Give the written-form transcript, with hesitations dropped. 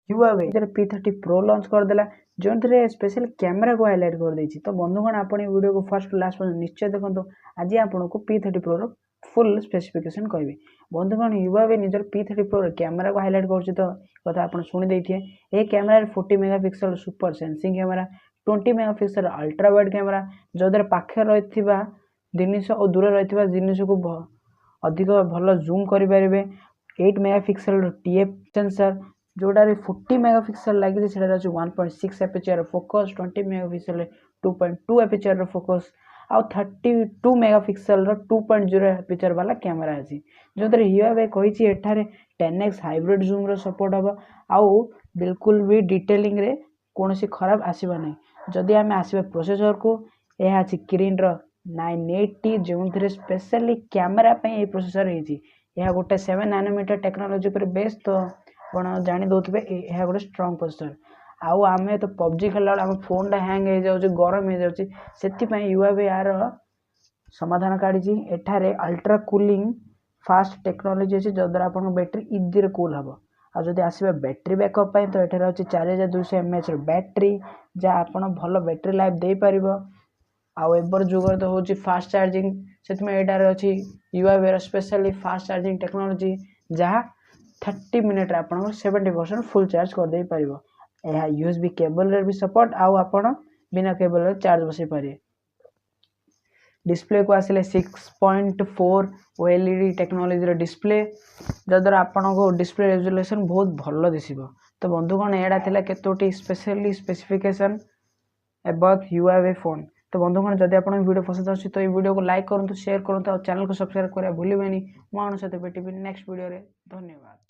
Huawei ନିଜର P 30 pro launch କରିଦେଲା, ଯେଉଁଥିରେ ସ୍ପେଶାଲ କ୍ୟାମେରାକୁ ହାଇଲାଇଟ୍ କରିଦେଇଛି। ତ ବନ୍ଧୁଗଣ, ଆପଣ ଏ ଭିଡ଼ିଓକୁ ଫାର୍ଷ୍ଟ ଲାଷ୍ଟ ପର୍ଯ୍ୟନ୍ତ ନିଶ୍ଚୟ ଦେଖନ୍ତୁ। ଆଜି ଆପଣଙ୍କୁ ପି 30 ପ୍ରୋର ଫୁଲ୍ ସ୍ପେସିଫିକେସନ୍ କହିବି। ବନ୍ଧୁଗଣ, ହୁଆୱେ ନିଜର ପି 30 ପ୍ରୋର କ୍ୟାମେରାକୁ ହାଇଲାଇଟ୍ କରୁଛି, ତ କଥା ଆପଣ ଶୁଣି ଦେଇଥିବେ। ଏହି କ୍ୟାମେରାରେ 40 megapixel super sensing camera, 20 megapixel ultra wide camera, ଯଦ୍ୱାରା ପାଖରେ ରହିଥିବା ଜିନିଷ ଓ ଦୂରରେ ରହିଥିବା ଜିନିଷକୁ ଅଧିକ ଭଲ ଜୁମ୍ କରିପାରିବେ। 8 ମେଗାପିକ୍ସେଲର ଟି ଏଫ୍ ସେନ୍ସର, ଯେଉଁଟାରେ 40 ମେଗାପିକ୍ସେଲ ଲାଗିଛି, ସେଟାରେ ଅଛି 1.6 ଆପେଚର ଫୋକସ୍, 20 ମେଗାପିକ୍ସେଲରେ 2.2 ଆପେଚରର ଫୋକସ୍ ଆଉ 32 ମେଗାପିକ୍ସେଲର 2.0 ଆପେଚର ବାଲା କ୍ୟାମେରା ଅଛି, ଯେଉଁଥିରେ ହୁଆୱେ କହିଛି ଏଠାରେ 10x hybrid ଜୁମ୍ର ସପୋର୍ଟ ହେବ ଆଉ ବିଲକୁଲ ବି ଡିଟେଲିଂରେ କୌଣସି ଖରାପ ଆସିବ ନାହିଁ। ଯଦି ଆମେ ଆସିବା ପ୍ରୋସେସରକୁ, ଏହା ଅଛି କିରିନ୍ର 980, ଯେଉଁଥିରେ ସ୍ପେଶାଲି କ୍ୟାମେରା ପାଇଁ ଏହି ପ୍ରୋସେସର ହେଇଛି। ଏହା ଗୋଟେ 7 ନାନୋମିଟର ଟେକ୍ନୋଲୋଜି ଉପରେ ବେସ୍, ତ ଆପଣ ଜାଣି ଦେଉଥିବେ ଏହା ଗୋଟେ ଷ୍ଟ୍ରଙ୍ଗ ପ୍ରୋସେସର। ଆଉ ଆମେ ତ ପବଜି ଖେଳିଲା ବେଳେ ଆମ ଫୋନ୍ଟା ହ୍ୟାଙ୍ଗ ହେଇଯାଉଛି, ଗରମ ହେଇଯାଉଛି। ସେଥିପାଇଁ ହୁଆୱେ ଏହାର ସମାଧାନ କାଢ଼ିଛି। ଏଠାରେ ଅଲ୍ଟ୍ରା କୁଲିଂ ଫାଷ୍ଟ ଟେକ୍ନୋଲୋଜି ଅଛି, ଯଦ୍ୱାରା ଆପଣଙ୍କ ବ୍ୟାଟେରୀ ଇଜିରେ କୁଲ୍ ହେବ। ଆଉ ଯଦି ଆସିବା ବ୍ୟାଟେରୀ ବ୍ୟାକଅପ୍ ପାଇଁ, ତ ଏଠାରେ ଅଛି 4200 ଏମ୍ଏଏଚ୍ର ବ୍ୟାଟେରୀ, ଯାହା ଆପଣ ଭଲ ବ୍ୟାଟେରୀ ଲାଇଫ୍ ଦେଇପାରିବ। ଆଉ ଏବେର ଯୁଗରେ ତ ହେଉଛି ଫାଷ୍ଟ ଚାର୍ଜିଂ, ସେଥିପାଇଁ ଏଇଟାରେ ଅଛି ହୁଆୱେର ସ୍ପେଶାଲି ଫାଷ୍ଟ ଚାର୍ଜିଂ ଟେକ୍ନୋଲୋଜି, ଯାହା 30 ମିନିଟ୍ରେ ଆପଣଙ୍କର 70% ଫୁଲ୍ ଚାର୍ଜ କରିଦେଇପାରିବ। ଏହା ୟୁ ଏସ୍ ବି କେବଲରେ ବି ସପୋର୍ଟ ଆଉ ଆପଣ ବିନା କେବଲରେ ଚାର୍ଜ ବସାଇ ପାରିବେ। ଡିସପ୍ଲେକୁ ଆସିଲେ, 6.4 ଓ ଏଲ୍ ଇ ଡି ଟେକ୍ନୋଲୋଜିର ଡିସପ୍ଲେ, ଯଦ୍ୱାରା ଆପଣଙ୍କୁ ଡିସପ୍ଲେ ରେଜୁଲେସନ୍ ବହୁତ ଭଲ ଦିଶିବ। ତ ବନ୍ଧୁଗଣ, ଏଇଟା ଥିଲା କେତୋଟି specially specification about Huawei phone. ତ ବନ୍ଧୁଗଣ, ଯଦି ଆପଣଙ୍କୁ ଭିଡ଼ିଓ ପସନ୍ଦ ଆସୁଛି, ତ ଏଇ ଭିଡ଼ିଓକୁ ଲାଇକ୍ କରନ୍ତୁ, ସେୟାର କରନ୍ତୁ ଆଉ ଚ୍ୟାନେଲକୁ ସବସ୍କ୍ରାଇବ୍ କରିବା ଭୁଲିବେନି। ମୁଁ ଆପଣଙ୍କ ସହିତ ଭେଟିବି ନେକ୍ସଟ ଭିଡ଼ିଓରେ। ଧନ୍ୟବାଦ।